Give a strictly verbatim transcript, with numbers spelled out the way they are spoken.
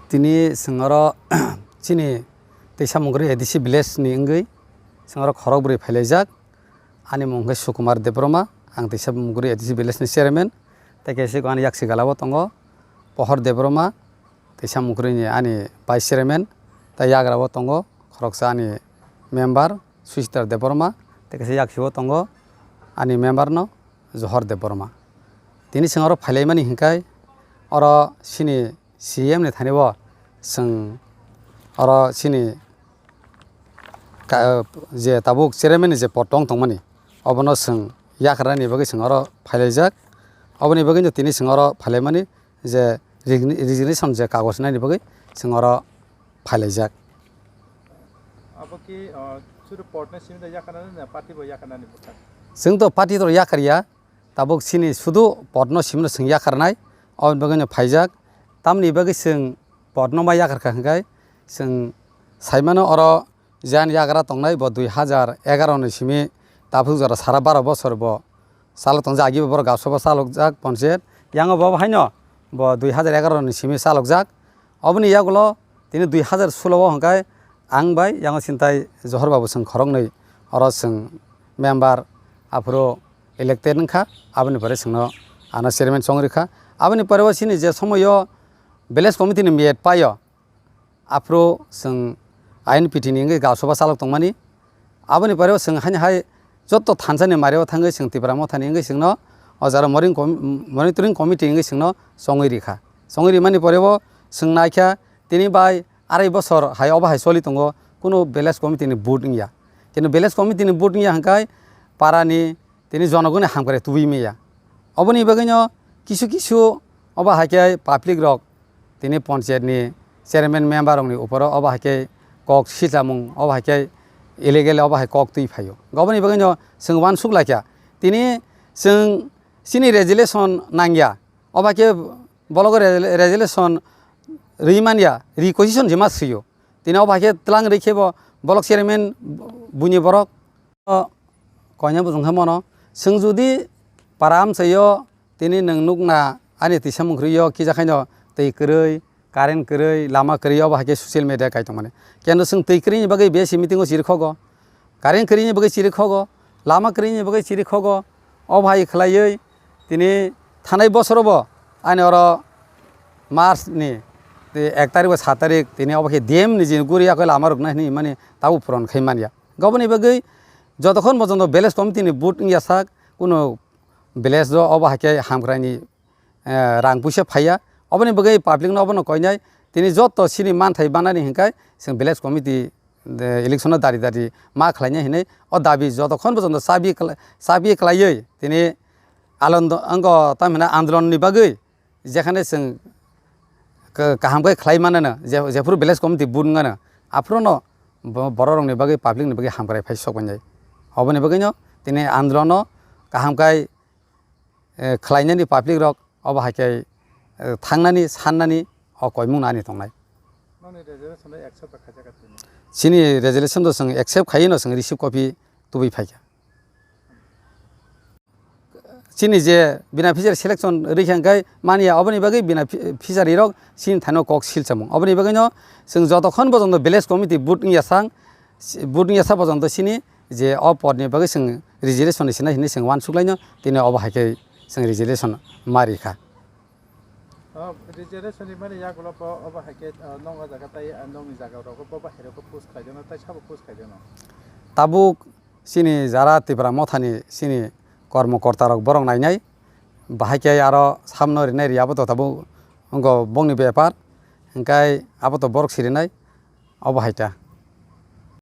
Tini chwng oro chini Teisa Mukri A D C village ni wngwi chwng oro khorok bwrwi phailaijak. Ani mung khe Sukumar Debbarma, ang Teisa Mukri A D C village ni chairman, tei kaisa ani yaksi gala o tongo Pohor Debbarma, Teisa Mukri ni ani vice chairman, tei yagra o tongo khoroksa ani member Susitar Debbarma, tei kaisa yaksi o tongo ani member no Johor Debbarma. Tini chwng oro phailaimani hinkhai oro chini C M ni thani bo chwng oro chini ka-, je tabuk chairman ni je pod tong tongmani, obono chwng yakarnani bagwi chwng oro phailaijak. Oboni bagwino tini chwng oro phailaimani je regni-, resignation je kagoj nani bagwi chwng oro phailaijak. Abo ki, ah, sudu pod no simi da yakarnani na party bo yakarnani bwkha? Chwng to party to yakarya. Tabuk chini sudu pod no simi no chwng yakarnai, oboni bagwino phaijak. Tamni bagwi chwng pod no ma yakarkha hinkhai chwng saimano oro jan yagra tongnai bo dui hajar egaroh ni simi tabuk jora sara baro bosor bo chalok tongjak, agi bo borok gabsobo chalokjak ponchayat. Yango bo haino bo dui hajar egaroh ni simi chalokjak. Oboni yagulo tini dui hajar solo o hwnkhai ang bai yango sintai Johor Babu chwng khoroknwi oro chwng member aphuru elected wngkha, aboni pore chwngno ano chairman chongwi rwkha. Aboni pore o chini je somoio village committee ni miyet paio, aphuru chwng I N P T ni wngwi gabsoba chalok tongmani. Aboni pore o chwng haino hai joto thansa ni mario thangwi chwng Tipra Motha ni wngwi chwngno o jora monitoring com-, monitoring committee wngwi chwngno chongwi rikha. Chongwi rimani pore o chwng naikha tini bai arai bosor hai obo hai choli tongo, kunu village committee ni vote wngya. Kintu village committee ni vote wngya hwnkhai para ni tini jonogoni hamkrai tubui maya. Oboni bagwino kisu kisu obo hai khe public rok tini ponchayat ni chairman member rok ni upor o obo hai khe kok silchamung, obo hai khe illegal obo hai kok twi phaio. Oboni bagwino chwng uansuk laikha tini chwng chini resolution nangya, obo hai khe bolok re-, resolution rwi manya, requisition jema swio. Tini obo hai khe tlang rwi khe bo bolok chairman buini borok. O koina bujong khe mono. Chwng jodi para amchaio tini nwng nukna ani tisa mungkhrwi o kisa khaino twi kwrwi, current kwrwi, lama kwrwi, obo hai khe social media kai tongmani. Kendo chwng twi kwrwini bagwi besi meeting o chiri khogo, current kwrwini bagwi chiri khogo, lama kwrwini bagwi chiri khogo. Obo hai khlaiwi tini thanai bosoro bo ani oro March ni ek tarik ba sat tarik tini obo khe D M ni jini guri yakoi lama rwknai hinwi mani tabuk puron khai manya. Oboni bagwi jotokhon bojondo village committee ni vote wngya sak, kuno village o obo hai khe hamkraini, eh, rang puisa phaiya. Oboni bagwi public no obono koinai tini joto chini manthai banani hinkhai chwng village committee, eh, election o dari dari ma khlainai hinwi o dabi jotokhon bojondo chabi kla-, chabi klaiwi tini alon do-, ango tamhina andolon ni bagwi jekhane chwng ka-, kaham khe khlai manano, je-, jephuru village committee vote wngmano, aphuru no bo-, borok rokni bagwi, public ni bagwi hamkrai phai sok wngnai. Oboni bagwino tini andolon no kaham khai, eh, khlainani public rok obo hai khe, eh, thangnani, sannani o koimung no ani tongnai. Nokni resolution no accept khaijak tini? Chini resolution do chwng accept khaiwi no chwng receive copy tubui phaikha. Chini je beneficiary selection rikha hwnkhe manya, oboni bagwi beneficiary rok chini thani kok silchamung. Oboni bagwino chwng jotokhon bojondo village committee vote wngya sang, vote wngya sa bojondo chini je o podni bagwi chwng resolution ni sinai hinwi chwng uansuk laino, tini obo hai khe chwng resolution ma rikha. O resolution ni mani yagulo bo obo hai khe, ah, nokni jaga tai, ah, nokni jaga rogo bo bahai rok post khlai jano tai sabo post khlai jano. Tabuk chini jara Tipra Mothani chini kormo korta rok borok nainai, bahai khe aro samno rinai ri abo to tabuk wngkha bongni bepar, hwnkhe abo to borok sirinai, obo hai ta.